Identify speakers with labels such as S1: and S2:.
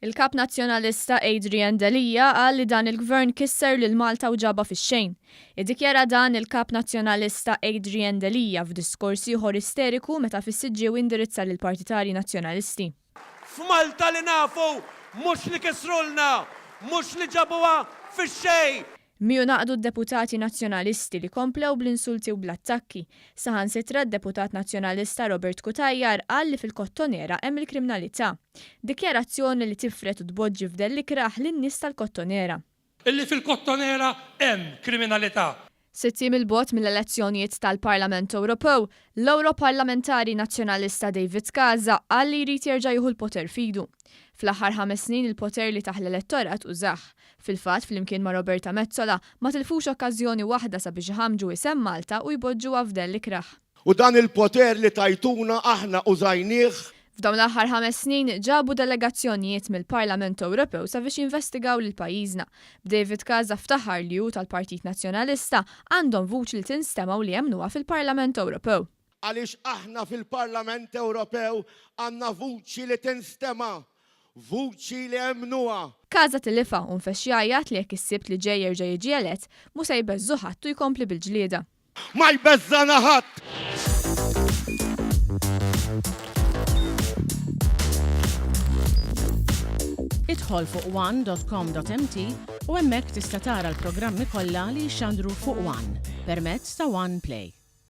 S1: Il-Kap Nazzjonalista Adrian Delia qal li dan il-Gvern kisser lil Malta u ġabha fix-xejn. Iddikjara dan il-Kap Nazzjonalista Adrian Delia f'diskors ieħor isteriku meta fis-Siġġiewi indirizza lill-partitarji Nazzjonalisti.
S2: F'Malta li nafu mhux li kissrulna, mhux li ġabuha fix-xejn.
S1: Miegħu ngħaqdu d-deputati Nazzjonalisti li komplew bl-insulti u bl-attakki. Saħansitra d-deputat Nazzjonalista Robert Cutajar qal li fil-Kottonera hemm il-krimnalità. Dikjarazzjoni li tifred u tboġġi f'dell ikrah lin-nies tal-Kottonera.
S3: Illi fil-Kottonera hemm kriminalità.
S1: Sitt ijiem 'il bogħod mill-elezzjonijiet tal-Parlament Ewropew, l-Ewroparlamentari Nazzjonalista David Casa qal li jrid jerġa' jieħu l-poter f'idu. Fl-aħħar ħames snin il-poter li tah l-elettorat użah. Fil-fatt, flimkien ma' Roberta Metsola, ma tilfux okkażjoni waħda sabiex iħammġu isem Malta u jboġġuha f'dell ikrah.
S4: U dan il-poter li tajtuna aħna użajnieh.
S1: F'dawn l-aħħar ħames snin ġabu delegazzjonijiet mill-Parlament Ewropew sabiex jinvestigaw lil pajjiżna, b'David Casa ftaħar li hu tal-Partit Nazzjonalista għandhom vuċi li tinstema' u li jemmnuha fil-Parlament Ewropew.
S4: Għaliex aħna fil-Parlament Ewropew għandna vuċi li tinstema', vuċi li emmnuha.
S1: Casa tilifha u nfexx jgħajjat li jekk is-Sibt li ġej jerġa' jiġi elett, mhu se jbeżżu ħadd u jkompli bil-ġlieda.
S4: Ma jbeżżana ħadd!
S5: Idħol fuq one dot com dot mt u hemmhekk tista' tara l-programmi kollha li jixxandru fuq one permezz ta' One Play.